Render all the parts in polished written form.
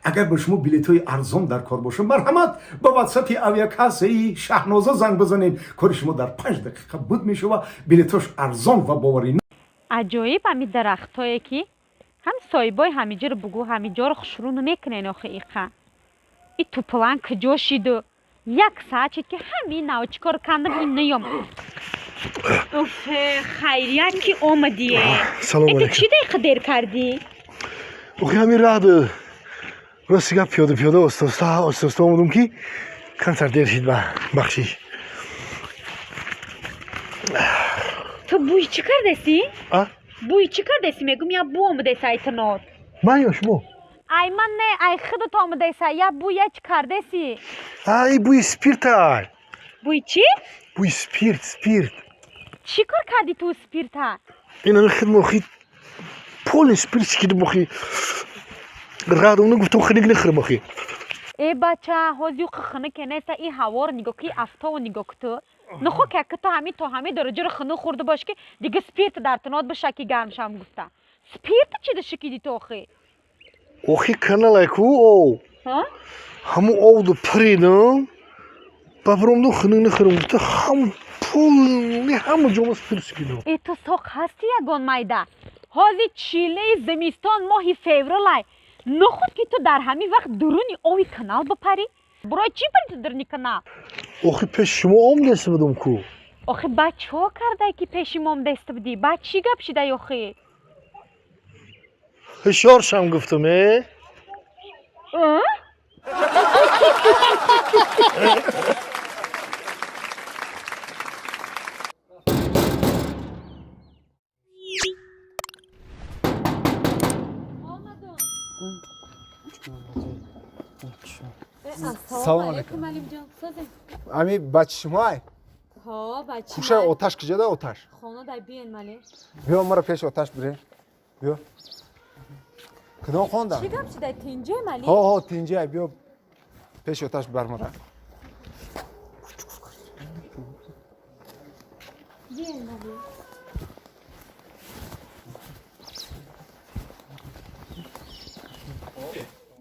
Агар ба шумо билетҳои арзон дар кор бошад, марҳамат, ба ватсапи авиакассаи Шаҳноза занг бизанед. Кори шумо дар 5 дақиқа буд мешава, билетҳош арзон ва боварӣ. Аҷоиб, ҳами дарахтое ки ҳам соҳибои ҳамиҷоро бугӯ, ҳамиҷоро хушрӯ намекунен. Охи, иқа и туплан куҷо шиду? Як саат шид, ки ҳамин нав чӣ кор кандам, ин ниём. Уф, хайрият ки омадие. Салом. Это алейкум. Чӣ дақиқа дер кардӣ? Охи, ҳамин раҳ рости гап, пиёда пиёда, оста оста оста оста омадум, ки камтар дер шид, ба бахшиш. Ту бӯи чӣ кардасӣ? А? Бӯи чӣ кардасӣ, мегум, я бӯ омадаси ай тунод. Ман ё шумо? Ай ман не, ай худат омадаси, я бӯ, я чӣ кардасӣ? Ай, бӯи спиртай. Бӯи чӣ? Бӯи спирт, спирт. Чӣ кор кардӣ ту спирта? Ин ҳами хидмо, охи, поли спирт чикидим, охи, раҳ гуфтам, хиник нахӯрам, охи. Э, бача, ҳози юқи хунуке неста. И ҳаворо нигоҳ ки, афтобо нигоҳ ку. Ту нухо ки ту ҳами то ҳами дараҷаро хунук хӯрда бош, ки дига спирт дар тунод биша, ки гарм шам гуфта. Спирта чида шикиди ту, охи? Охи, каналай ку ов. Ҳа? Ҳамун овду пиридам, ба биромдум, хунук нахӯрам гуфта, ҳам поли ҳама ҷома спирт чикидам. Э, ту соқ ҳасти ягон майда? Ҳози чилаи зимистон, моҳи февралай. Нухуд ки ту дар ҳамин вақт дуруни ови канал бипарӣ? Барои чӣ пари ту дуруни канал? Охи, пеши шумо омдаста будум ку. Охи, баъд чо кардай, ки пеши мо омдаиста будӣ? Баъд чӣ гап шидай, охи? Ҳушёр шам гуфтум, э. А? Салом алейкум. Ами бачи шумоай? Ҳо, бачи. Кушаи оташ куҷода, оташ? Хона дай, биен, мале. Биё, мара пеши оташ бирем, биё. Кудом хонда? Чӣ гап шидай, тинҷе, мали? Ҳо, ҳо, тинҷай, биё, пеши оташ бар мара. Биен, мали.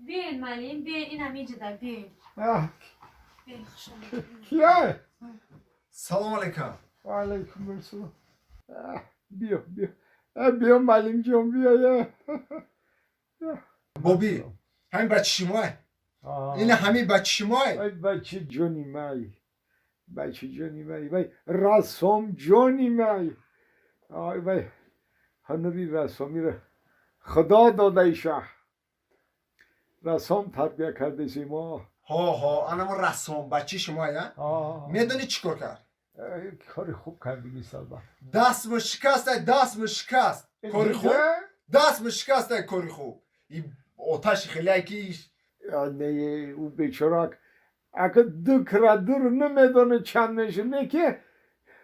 Биен, малим, биен, ин ҳамиҷада, биен. Биен, хуш омадед. Кия? Салом алейкум. Алейкум ассалом. Биё, биё, биё, малимҷон, биё. Боби, ҳамин бачи шумоай? Ин ҳамин бачи шумоай? Вай, бачи ҷони май, бачи ҷони май, вай, рассом ҷони май. Ай, вай, ҳунари рассомиро худо додаиша. Рассом тарбия кардеси мо. Ҳо, ҳо, анамо рассом бачи шумоай, а? Медонӣ, чӣ кор кард? Кори хуб кардиги, салба. Дастмо шикастай, дастмо шикаст. Кори хуб, дастмо шикастай, кори хуб. И оташи хеле ки. Не, ӯ бечорак ака ду кра дур намедона чанд меша, не ки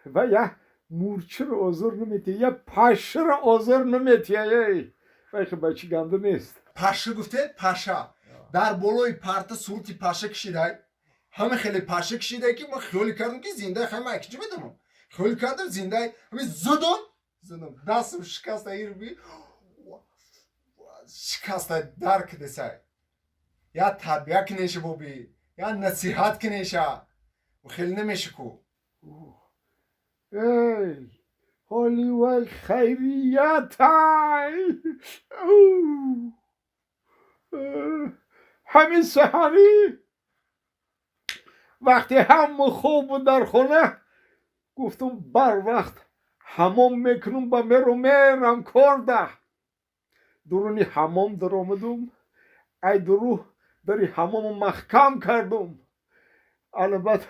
ва я мурчиро озор наметия, я паширо озор наметия. Ей, вай, хи бачи ганда нест. Паша гуфте, паша дар болои парта сурати паша кишидай. Ҳама хеле паша кишидай, ки ман хиёле кардам, ки зиндай. Хай, ман акиҷо медонам, хиёле кардам, зиндай. Ҳами зудум зудум, дастам шикаста, ирби шикаста, дар кидесай. Я тарбия кинеша, боби, я насиҳат кинеша, хеле намеша ку. Эй, ҳоли вай хайриятай. Ҳамин саҳарӣ, вақте ҳама хоб буд дар хона, гуфтум, барвақт ҳамом мекунум, ба меру мерам корда. Дуруни ҳамом даромадум, ай дуру дари ҳамому маҳкам кардум. Ана баъд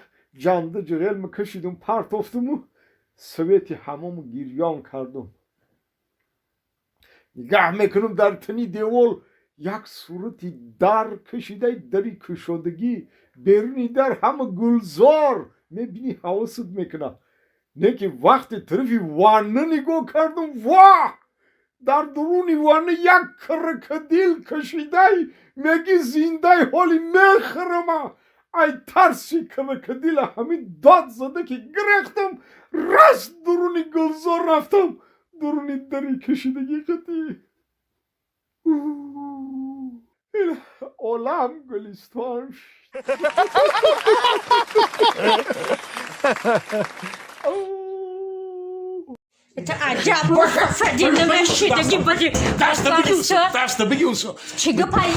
ҷанда ҷиғел мекашидум, партофтуму свети ҳамому гирён кардум. Нигаҳ мекунум, дар тини девол як сурати дар кашидай, дари кушодагӣ, беруни дар ҳама гулзор. Мебинӣ, ҳавосат мекунад. Не ки вақте тарафи ванна нигоҳ кардум, воҳ, дар дуруни ванна як крокодил кашидай, меги зиндай, ҳоли мехӯрама. Ай тарси крокодила ҳамин дод зада, ки гирехтам, раст дуруни гулзор рафтам, дуруни дари кашидагӣ қатӣ. Олам гулистон шуд. Аҷаб мустафади намешидаги бади. Даста бигӯ, даста бигӯ. Чӣ гапаи?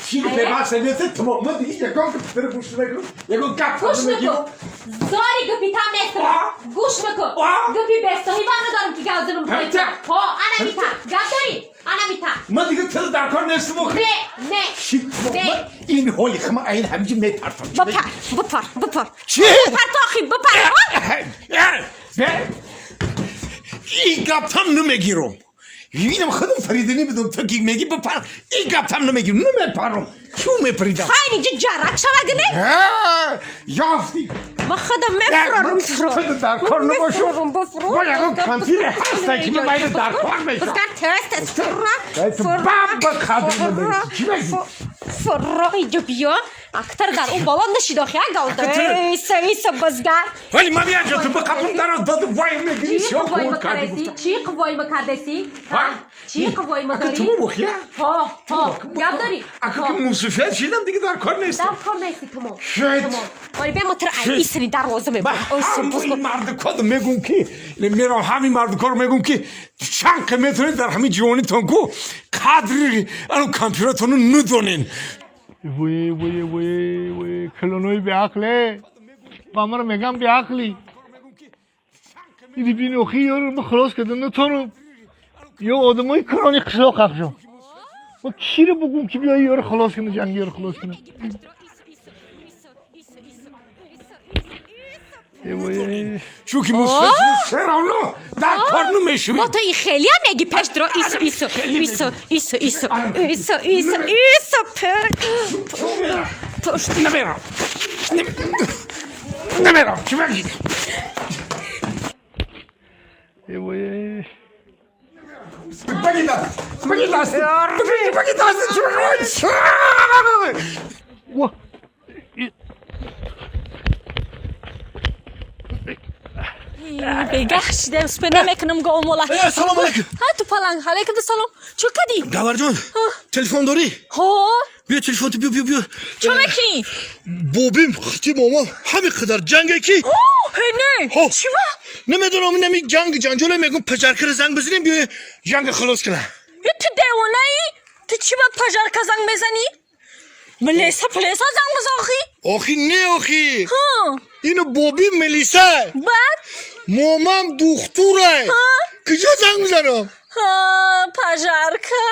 Чӣ гапе масалете тамом ма диги ягон гап тира гӯш накун, ягон гап Гӯш накун. Зори гапи там нестам. Гӯш накун. Гапи бестоҳиба надорам ки гап занам. Ҳамита. Ҳо, ана мита. Гап дорӣ? Ана мита. Ма диги тира дар кор нестам. Не, не. Не. Ин ҳоли хама айн ҳамиҷи мепартам. Бипар, бипар, бипар. Чӣ? Бипар тохи, бипар. Ин гаптам намегирам. Инам худам фаридани бидум, ту ки меги бипар, ин гаптам намегирам, намепарам. Чӯ мепаридам? Хайни ҷи ҷарак шавагне? Ёфти. Ма худам мефурорам туро. Ту дар кор набошум. Бо ягон кампире ҳаста ки ман байна дар кор мешам. Бискар тест аст фурра. Бам ба қадр намерасӣ. Чӣ мегӣ? Фурра иҷо биё. Актар дар он боло нашид охи агалда. Иса иса базгар. Вале ман яҷо ту ба қабрам дароз доду вай мегирӣ Чӣ сиёҳ қуввои кор кардӣ макардеси? гуфтам. Чӣ қуввои макардеси? Ҳа? Чӣ қуввои Ака макарӣ? ту мухия? Ҳо, ҳо, гап дорӣ? Ака ки мусуфият шидам дига дар кор нестам. Дар кор нести тамом. Шит. Тамом. Вале бе мотор ай исри дарвоза Ба мебарам. Ой, ҳамаи мардукор мегӯм ки мерам ҳамин мардукор мегӯм ки чанд ка метавонед дар ҳамин ҷивонитон ку қадри ану компютератонро надонен. Вой, вой, вой, вой, калонои беақле. Ба маро мегам беақлӣ. Иди бини охи ёро ма халос кардам натонам. Ё одамои калони қишлоқ ҳақшон. Ма киро бугум ки биёи ёро халос кунам, ҷанги ёро халос кунам. Э, вой. Чунки мусуфият серавно дар кор намешавед. Мо то и хеле ҳам меги пеш дро исо исо исо исо исо исо исо исо пушт. Намерам. Намерам. Чӣ мегӣ? Э, вой. Баги даст. Баги даст. Баги даст. Чӣ мегӯӣ? Ва. Бегаҳ шида успе намекунам говмола. Э, салом алейкум. Ҳа, ту паланг, алейкум салом. Чӣ кадӣ? Гаварҷон, телефон дорӣ? Ҳо. Биё телефон ту, биё, биё, биё. Чӣ мекунӣ? Бобим, хити мома, ҳамин қадар ҷанге ки. Ҳе, не. Ҳо. Чӣ ва? Намедонам, инами ҷанг ҷанҷоле мегум пажаркара занг бизанем, биё ҷанга халос кунам. Е, ту девонаӣ? Ту чӣ ба пажарка занг мезанӣ? Милеса плеса занг бизан охи. Охи не охи. Ҳа. Ино бобим милиса. Баъд? Момам духтура. Ҳа. Куҷо занг мизанам? Ҳа, пажарка.